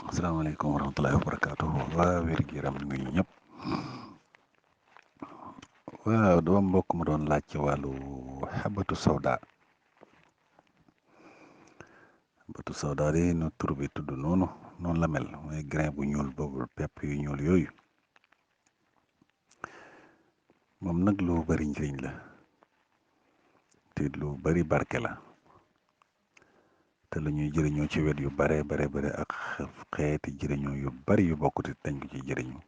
asalaamaaleykum wa rahmatullahi wa barakaatu waa wér gu yaram nuyu ñëpp waaw dama mbokk mu doon laaj ci wàllu xabatu sawda xabatu sawda de nu tur bi tudd noonu la mel mooy grain bu ñuul boobu pepp yu ñuul yooyu moom nag lu bari njëriñ la te lu bari barke la te lu ñuy jëriñoo ci wet yu bare ak xeeti jëriñoo yu bari yu bokkut dañ ko ci jëriñu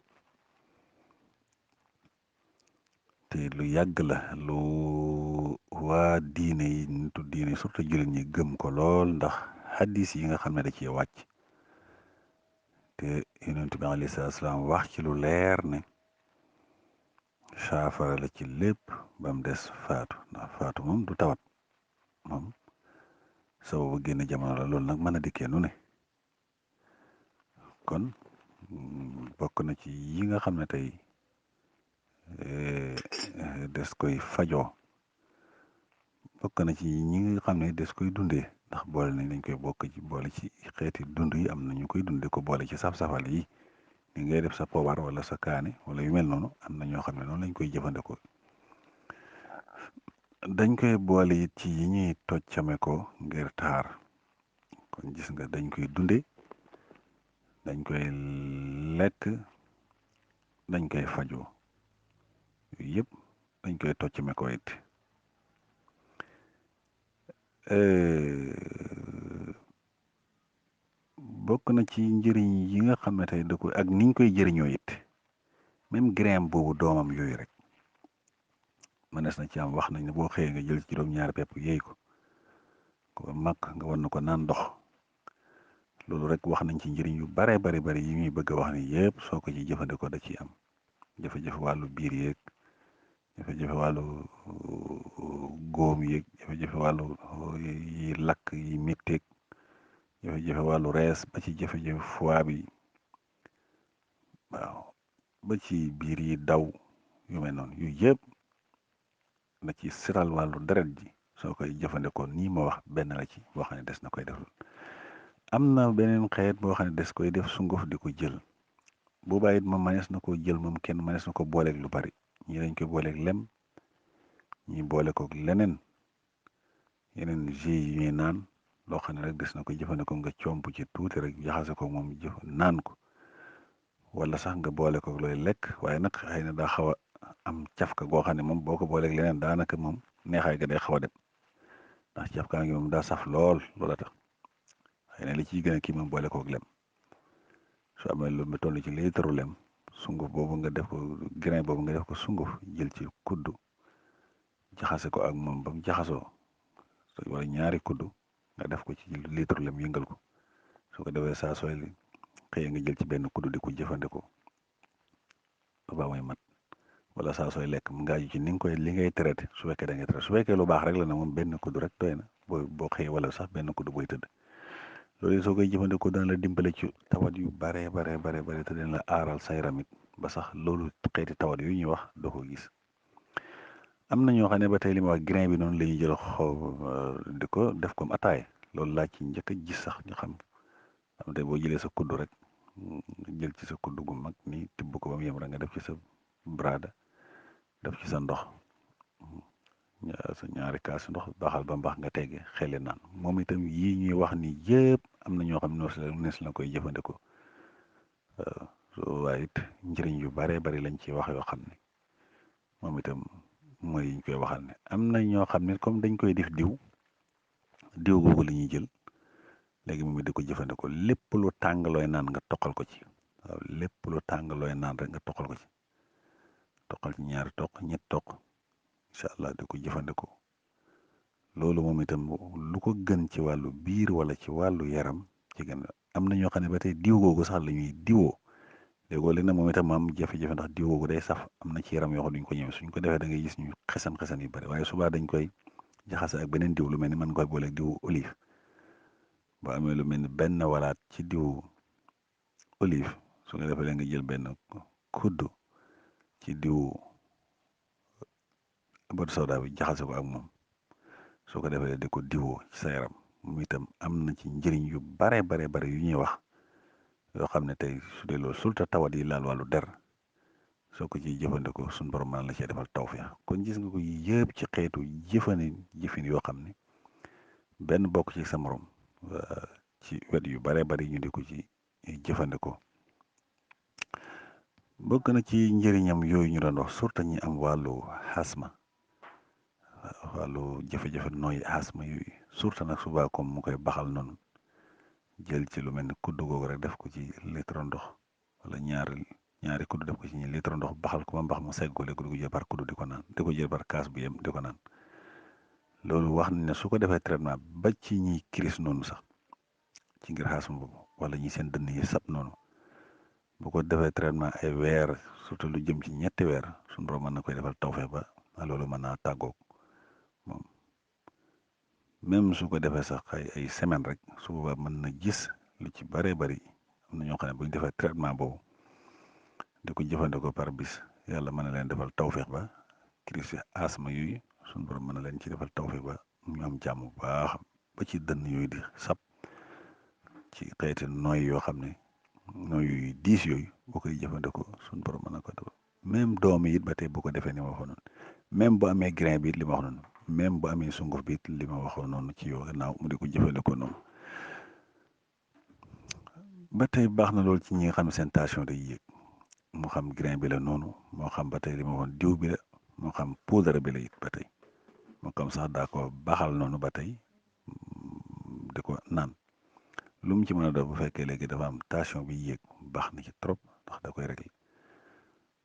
te lu yàgg la lu waa diine yi nitu diine surtout jullit ñi gëm ko lool ndax hadis yi nga xam ne da cee wàcc te yonent bi alayhi salaam wax ci lu leer ne saafara la ci lépp ba mu des faatu ndax faatu moom du tawat moom sababu génn jamono la loolu nag mën a dikkee nu ne kon bokk na ci yi nga xam ne tey des koy fajoo bokk na ci ñi nga xam ne des koy dundee ndax boole nañ dañ koy bokk ci boole ci xeeti dund yi am na ñu koy dundee ko boole ci saf-safal yi ni ngay def sa poobar wala sa kaane wala yu mel noonu am na ñoo xam ne noonu lañ koy jëfandikoo dañ koy boole it ci yi ñuy toccame ko ngir taar kon gis nga dañ koy dundee dañ koy lekk dañ koy fajoo yooyu yëpp dañ koy toccame ko it bokk na ci njëriñ yi nga xam ne tey da ko ak niñ koy jëriñoo it même grain boobu doomam yooyu rek mënees na ci am wax nañ ne boo xëyee nga jël ci juróom-ñaari pepp yéey ko ba mag nga war na ko naan ndox loolu rek wax nañ ci njëriñ yu bari yi ñuy bëgg a wax ni yëpp soo ko ci jëfandikoo da ciy am jafe-jafe wàllu biir yeeg jafe-jafe wàllu góom yeeg jafe-jafe wàllu yi lakk yi métteeg jafe-jafe wàllu rees ba ci jafe-jafe foie bi waaw ba ci biir yi daw yu mel noonu yu yëpp na ci siral wàllu deret ji soo koy jëfandikoo nii ma wax benn la ci boo xam ne des na koy def am na beneen xeet boo xam ne des koy def sunguf di ko jël boobaa it moom manees na koo jël moom kenn manees na ko booleeg lu bari ñii dañ koy booleeg lem ñi boole koog leneen yeneen jus yi ñuy naan loo xam ne rek des na ko jëfandikoo nga comp ci tuuti rek jaxase ko moom naan ko wala sax nga boole ko looy lekk waaye nag xëy na daa xaw a am cafka goo xam ne moom boo ko booleeg leneen daanaka moom neexaay ga day xaw a dem ndax cafkaa ngi moom daa saf lool loola tax xëy na li ciy gën a kii moom boole koog lem su amee lu mu toll ci liitaru lem sunguf boobu nga def ko grain boobu nga def ko sunguf jël ci kuddu jaxase ko ak moom ba mu jaxasoo wala ñaari kuddu nga def ko ci liitaru lem yëngal ko su ko defee saa sooy xëy nga jël ci benn kuddu di ko jëfandikoo ba muy mat wala saa sooy lekk mu ngaaju ci ni nga koy li ngay traité su fekkee da ngay traité su fekkee lu baax rek la na moom benn kuddu rek doy na boo xëyee wala sax benn kuddu booy tëdd loolu soo koy jëfandikoo dana la dimbale ci tawat yu bare te dina la aaral sa yaram it ba sax loolu xeeti tawat yu ñuy wax doo ko gis am na ñoo xam ne ba tey li ma wax grain bi noonu la ñuy jël di ko def comme ataay loolu laa ci njëkk a gis sax ñu xam te boo jëlee sa kuddu rek jël ci sa kuddu gu mag ni tibb ko ba mu yem rek nga def ci sa braada def ci sa ndox sa ñaari kaas ndox baaxal ba mbaax nga tegge xele naan moom itam yii ñuy wax ni yëpp am na ñoo xam ne nees la koy jëfandikoo waaye it njëriñ yu bari lañ ciy wax yoo xam ne moom itam mooy yiñ koy waxal ne am na ñoo xam ne comme dañ koy def diw googu la ñuy jël léegi moom it di ko jëfandikoo lépp lu tàng looy naan nga toqal ko ci waaw lépp lu tàng looy naan rek nga toqal ko ci toqal ci ñaari toq ñett toq incha allah di ko jëfandikoo loolu moom itam lu ko gën ci wàllu biir wala ci wàllu yaram ci gën am na ñoo xam ne ba tey diw googu sax la ñuy diwoo léegoo léeg na moom itam am jafe-jafe ndax diw googu day saf am na ci yaram yoo xam duñ ko ñëwee suñ ko defee da ngay gis ñu xesan yu bari waaye subaa dañ koy jaxase ak beneen diw lu mel ni mën nga koy booleeg diw olive boo amee lu mel ni benn walaat ci diw olive su nga defee nga jël benn kuddu ci diw xabatu sawda bi jaxase ko ak moom soo ko defee di ko diwoo ci sa yaram moom itam am na ci njëriñ yu bare yu ñuy wax yoo xam ne tey su dee loolu sulta tawat yi laal wàllu der soo ko ciy jëfandikoo suñu borom mën la cee defal tawfeex kon gis nga ko yëpp ci xeetu jëfin yoo xam ne benn bokk ci sa morom ci wet yu bare bari ñu di ko ci jëfandikoo bokk na ci njëriñam yooyu ñu doon wax surtout ñi am wàllu xasma wàllu jafe-jafe nooy asma yooyu surtout nag subaa comme mu koy baxal noonu jël ci lu mel ni kudd googu rek def ko ci litre ndox wala ñaari kudd def ko ci litre ndox baxal ko ba mbax mu segg ko léegi di ko jël par kudd di ko naan di ko jël par kaas bu yem di ko naan loolu wax nañ ne su ko defee traitement ba ci ñiy crise noonu sax ci ngir asma boobu wala ñi seen dënn yi sab noonu bu ko defee traitement ay weer surtout lu jëm ci ñetti weer suñu borom mën na koy defal tawfeex ba loolu mën naa tàggoog moom même su ko defee sax ay semaine rek su boobaa mën na gis lu ci bëree bëri am na ñoo xam ne bu ñu defee traitement boobu di ko jëfandikoo par bis yàlla mën na leen defal tawfeex ba crise asma yooyu suñu borom mën na leen ci defal tawfeex ba ñu am jàmm bu baax ba ci dënn yooyu di sab ci xeeti nooy yoo xam ne nooy yooyu diis yooyu boo koy jëfandikoo suñu borom mën na ko defal même doom yi it ba tey bu ko defee ni ma waxoon noonu même bu amee grain bi it li ma wax noonu même bu amee sunguf bi it li ma waxoon noonu ci yow gannaaw mu di ko jëfandikoo noonu ba tey baax na loolu ci ñi nga xam ne seen tension day yéeg moo xam grain bi la noonu moo xam ba tey li ma waxoon diw bi la moo xam poudre bi la it ba tey moo xam sax daa ko baaxal noonu ba tey di ko naan lu mu ci mën a doon bu fekkee léegi dafa am tension bi yéeg baax na ci trop ndax da koy réglé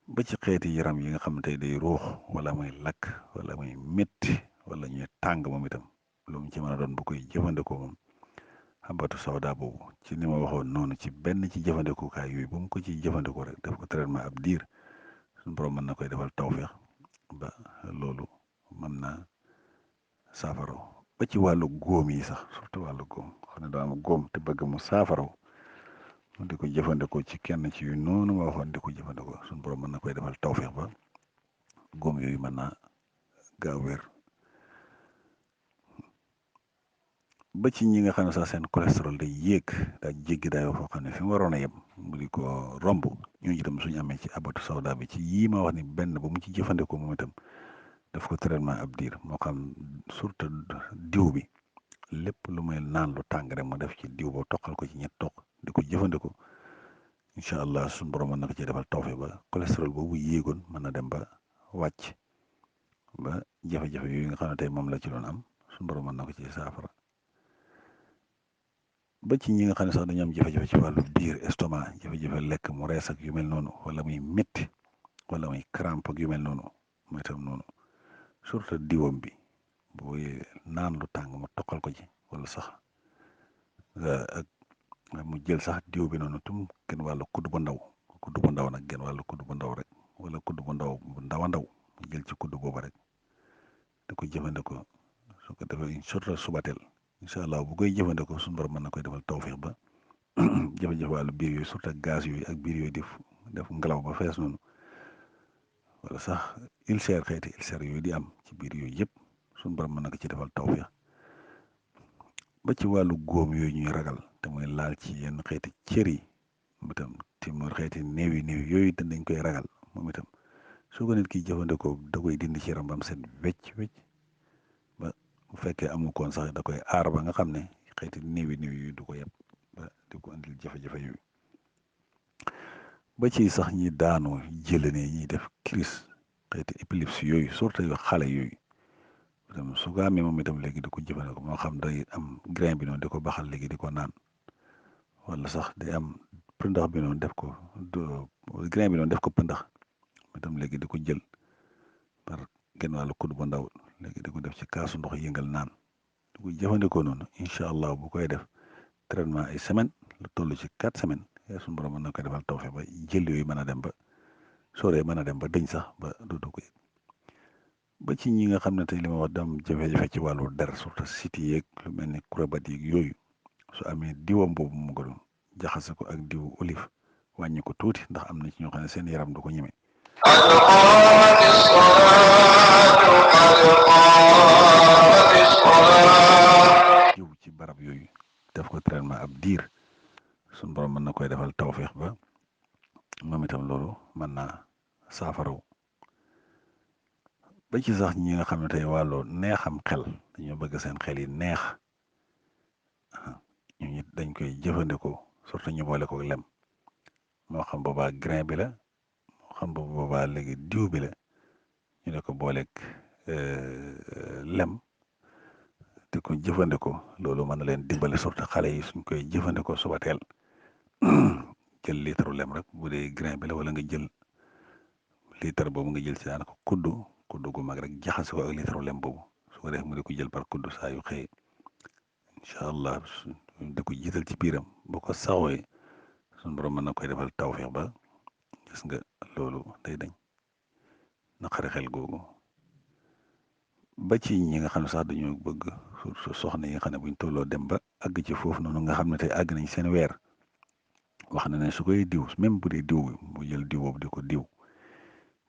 ba ci xeeti yaram yi nga xam ne tey day ruux wala muy lakk wala muy métti wala ñuy tàng moom itam lu mu ci mën a doon bu koy jëfandikoo moom xabatu sawda boobu ci ni ma waxoon noonu ci benn ci jëfandikukaay yooyu bu mu ko ciy jëfandikoo rek def ko traitement ab diir suñu borom mën na koy defal tawféex ba loolu mën na saafaraw ba ci wàllu góom yi sax surtout wàllu góom xam ne daa am góom te bëgg mu saafaraw di ko jëfandikoo ci kenn ci yu noonu ma waxoon di ko jëfandikoo suñu borom mën na koy defal tawféex ba góom yooyu mën naa gaaw wér ba ci ñi nga xam ne sax seen cholestérol day yéeg daa jéggi daayoo foo xam ne fi mu waroon a yem mu di ko romb ñooñu itam suñu amee ci abatu sawda bi ci yii ma wax ni benn ba mu ci jëfandikoo moom itam daf ko traitement ab diir moo xam surtout diw bi lépp lu muy naan lu tàng rek mu def ci diw ba toqal ko ci ñett toq di ko jëfandikoo incha allah suñu borom mën na ko ci defal tawfeex ba cholestérol boobu yéegoon mën na dem ba wàcc ba jafe-jafe yooyu nga xam ne tey moom la ci doon am suñu borom mën na ko ci saafara ba ci ñi nga xam ne sax dañu am jafe-jafe ci wàllu biir estomac jafe-jafe lekk mu rees ak yu mel noonu wala muy métti wala muy crampe ak yu mel noonu mooy itam noonu surtout diwam bi boo naan lu tàng mu toqal ko ci wala sax ak mu jël sax diw bi noonu tum genn wàllu kudd bu ndaw nag genn wàllu kudd bu ndaw rek wala kudd bu ndaw bu ndaw a ndaw mu jël ci kudd boobu rek da ko jëfandikoo su ko defee surtout subateel incha allah bu koy jëfandikoo suñu borom mën na koy defal tawféex ba jafe-jafe wàllu biir yooyu surtout ak gaz yooyu ak biir yooyu def ngelaw ba fees noonu wala sax ulcère xeeti ulcère yooyu di am ci biir yooyu yëpp suñu borom mën na ko ci defal tawféex ba ci wàllu góom yooyu ñuy ragal te muy laal ci yenn xeeti cër yi moom itam te mooy xeeti néew yooyu itam dañ koy ragal moom itam su ko nit ki jëfandikoo da koy dindi ci yaram ba am seen wecc ba bu fekkee amu koon sax da koy aar ba nga xam ne xeeti néew yooyu du ko yeb ba di ko andil jafe-jafe yooyu ba ci sax ñi daanu jëlee ne ñiy def crise xeeti épilepsie yooyu surtout yu xale yooyu itam su ko amee moom itam léegi di ko jëfandikoo moo xam day am grain bi noonu di ko baxal léegi di ko naan wala sax day am pëndax bi noonu def ko grain bi noonu def ko pëndax itam léegi di ko jël par genn wàllu kudd bu ndaw léegi di ko def ci kaasu ndox yëngal naan di ko jëfandikoo noonu incha allah bu koy def traitement ay semaine lu toll ci 4 semaines suñu borom mën na koy defal tawfeex ba jël yooyu mën a dem ba sooree mën a dem ba dëñ sax ba dootu ko yëg ba ci ñi nga xam ne tey li ma wax dam jafe-jafe ci wàllu der surtout siti yeeg lu mel ni kurabat yeeg yooyu su amee diwam boobu mu ko doon jaxase ko ak diwu olive wàññi ko tuuti ndax am na ci ñoo xam ne seen yaram du ko ñeme jiw ci barab yooyu def ko traitement ab diir suñu borom mën na koy defal tawféex ba moom itam loolu mën naa saafaraw ba ci sax ñi nga xam ne tey wàllu neexam xel dañoo bëgg seen xel yi neex ñu it dañ koy jëfandikoo surtout ñu boole ko lem moo xam boobaa grain bi la moo xam boobaa léegi diw bi la ñu ne ko booleeg lem di ko jëfandikoo loolu mën na leen dimbale surtout xale yi suñ koy jëfandikoo suba teel jël litre lem rek bu dee grain bi la wala nga jël litre boobu nga jël ci daanaka kuddu gu mag rek jaxase ko ak litre lem boobu su ko def mu di ko jël par kuddu saa yu xëy incha allah di ko jiital ci biiram bu ko saxooy suñu borom mën na koy defal tawféex ba gis nga loolu day dañ naqari xel googu ba ci ñi nga xam ne sax dañoo bëgg soxna yi nga xam ne buñ tolloo dem ba àgg ci foofu noonu nga xam ne tey àgg nañ seen weer wax na ne su koy diw même bu dee diw bi mu jël diw boobu di ko diw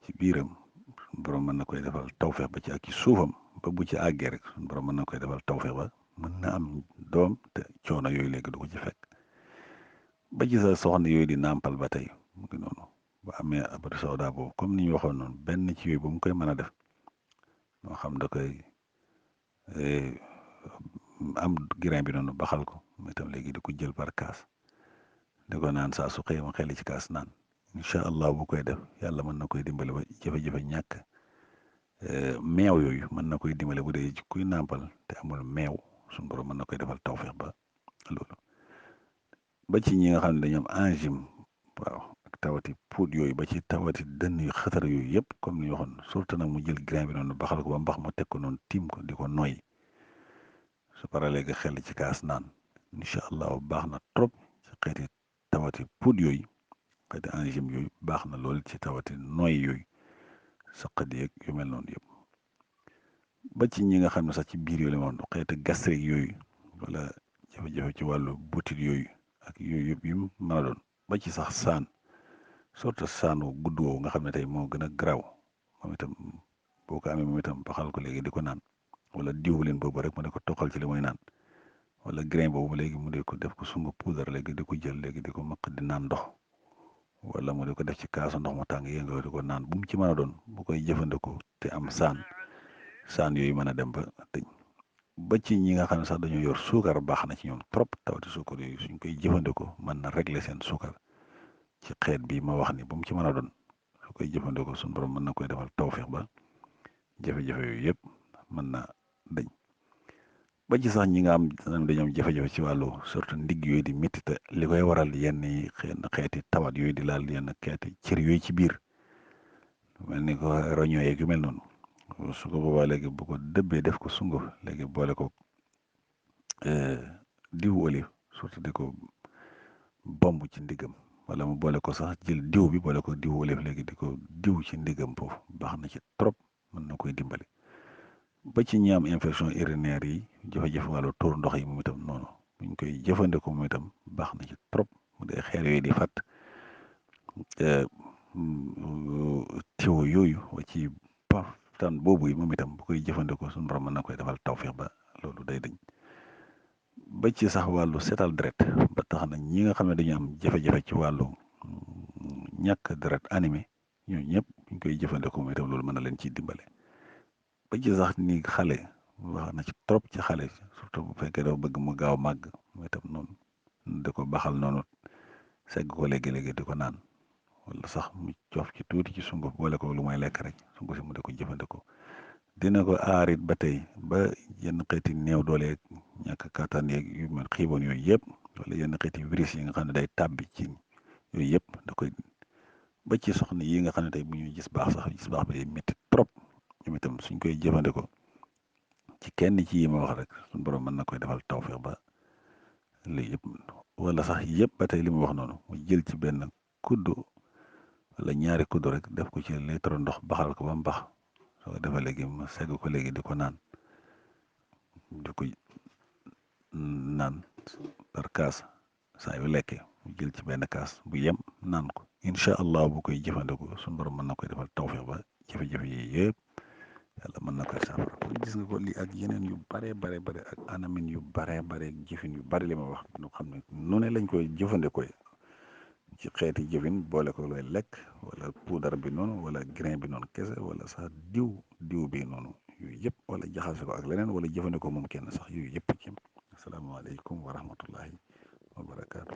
ci biiram suñu borom mën na koy defal tawféex ba ci ak ci suufam ba bu ci àggee rek suñu borom mën na koy defal tawféex ba mën na am doom te coono yooyu léegi du ko ci fekk ba ci sa soxna yooyu di nàmpal ba tey mu ngi noonu ba amee HABATU-SAWDAA boobu comme ni ñu waxoon noonu benn ci yooyu ba mu koy mën a def moo xam da koy am grain bi noonu baxal ko mais itam léegi di ko jël par kaas di ko naan saa su xëy ma xeli ci kaas naan incha allah bu koy def yàlla mën na koy dimbale ba jafe-jafe ñàkk meew yooyu mën na koy dimbale bu dee kuy nàmpal te amul meew suñu borom mën na koy defal tawféex ba loolu ba ci ñi nga xam ne dañoo am angine waaw ak tawati puut yooyu ba ci tawati dënn yu xatar yooyu yëpp comme ni ñu waxoon surtout nag mu jël grain bi noonu baxal ko ba mbax mu teg ko noonu tiim ko di ko noyyi su paree léegi xel ci kaas naan incha allah baax na trop ci xeeti tawati puut yooyu xeeti angine yooyu baax na lool ci tawati noyyi yooyu saqat yeeg yu mel noonu yëpp ba ci ñi nga xam ne sax ci biir yooyu la moom xeeti gastrique yooyu wala jafe-jafe ci wàllu butit yooyu ak yooyu yëpp yu mën a doon ba ci sax saan surtout saanu gudd woowu nga xam ne tey moo gën a garaaw moom itam boo ko amee moom itam baxal ko léegi di ko naan wala diw leen boobu rek mu ne ko toqal ci li muy naan wala grain boobu léegi mu de ko def ko sungu poudre léegi di ko jël léegi di ko maq di naan ndox wala mu di ko def ci kaasu ndox mu tàng yëngoo di ko naan bu mu ci mën a doon bu koy jëfandikoo te am saan yooyu mën a dem ba tëj ba ci ñi nga xam ne sax dañoo yor suukar baax na ci ñoom trop tawati suukar yooyu suñ koy jëfandikoo mën na régler seen suukar ci xeet bi ma wax ni bu mu ci mën a doon su koy jëfandikoo suñu borom mën na koy defal tawféex ba jafe-jafe yooyu yëpp mën na dañ ba ci sax ñi nga am dañoo am jafe-jafe ci wàllu surtout ndigg yooyu di métti te li koy waral yenn yi xeeti tawat yooyu di laal yenn xeeti cër yooyu ci biir mel ni ko roño yeeg yu mel noonu su ko boobaa léegi bu ko dëbbee def ko sunguf léegi boole ko diwu olive surtout di ko bomb ci ndiggam wala mu boole ko sax jël diw bi boole ko diwu olive léegi di ko diw ci ndiggam foofu baax na ci trop mën na koy dimbali ba ci ñi am infection urinaire yi jafe-jafe wàllu tuur ndox yi moom itam noonu buñ koy jëfandikoo moom itam baax na ci trop mu dee xeer yooyu di fàtt tiwo yooyu wa ci paftan boobu yi moom itam bu koy jëfandikoo suñu borom mën na koy defal tawféex ba loolu day dañ ba ci sax wàllu setal deret ba tax na ñi nga xam ne dañu am jafe-jafe ci wàllu ñàkk deret animé ñoo ñëpp buñ koy jëfandikoo moom itam loolu mën na leen ciy dimbale ba ci sax ni xale wax na ci trop ci xale surtout bu fekkee dafa bëgg mu gaaw màgg moom itam noonu di ko baxal noonu segg ko léegi-léegi di ko naan wala sax mu coof ci tuuti ci sunguf boole ko lu may lekk rek sunguf si mu di ko jëfandikoo dina ko aarit ba tey ba yenn xeeti néew doole ñàkk kattan yeeg yu mel xiibon yooyu yëpp wala yenn xeeti virus yi nga xam ne day tàbbi ci yooyu yëpp da koy ba ci soxna yi nga xam ne tey bu ñuy gis baax sax gis baax bi métti trop ñoom itam suñ koy jëfandikoo ci kenn ci yi ma wax rek suñ borom mën na koy defal tawféex ba lii yëpp wala sax yëpp ba tey li mu wax noonu mu jël ci benn kuddu wala ñaari kuddu rek def ko ci litre ndox baxal ko ba mu bax soo ko defee léegi ma segg ko léegi di ko naan par kaas saa yu lekkee mu jël ci benn kaas bu yem naan ko incha allah bu koy jëfandikoo suñu borom mën na koy defal tawféex ba jafe-jafe yi yëpp yàlla mën na koy saafara kon gis nga ko lii ak yeneen yu bare bare ak anamin yu bare jëfin yu bari li ma wax ñu xam ne nu ne lañ koy jëfandikoo ci xeeti jëfin boole ko looy lekk wala poudre bi noonu wala grain bi noonu kese wala sax diw bi noonu yooyu yëpp wala jaxase ko ak leneen wala jëfandikoo moom kenn sax yooyu yëpp ci asalaamaaleykum wa rahmatullahi wa barakaatu.